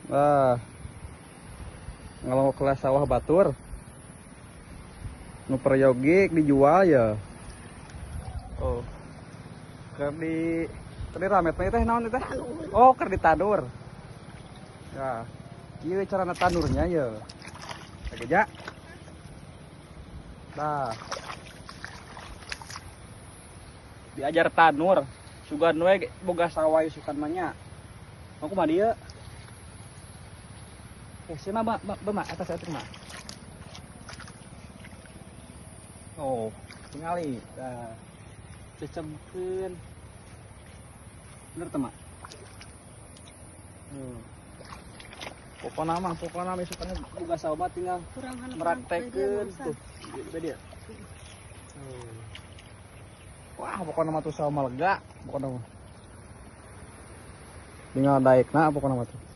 Nah, ngalongok kelas sawah batur. Nu peryogi dijual ya. Oh. Keur di keur diramet mah teh naon teh? Oh, keur ditandur. Ya. Kieu carana tandurnya ya. Oke, ja. Nah. Diajar tanur. Sugan we boga sawah sukan mah nya. Aku mah dieu. Eh, si mah ba, ba, ba, atas atas mah. Oh, tingali. Nah, cecemkeun. Bener teu, Mak? Pokona mah isukana boga sawah mah tinggal Kurang meraktekeun tuh. Di dia. Wah, pokona mah tuh sawah mah lega, pokona mah. Tinggal daekna pokona mah tuh.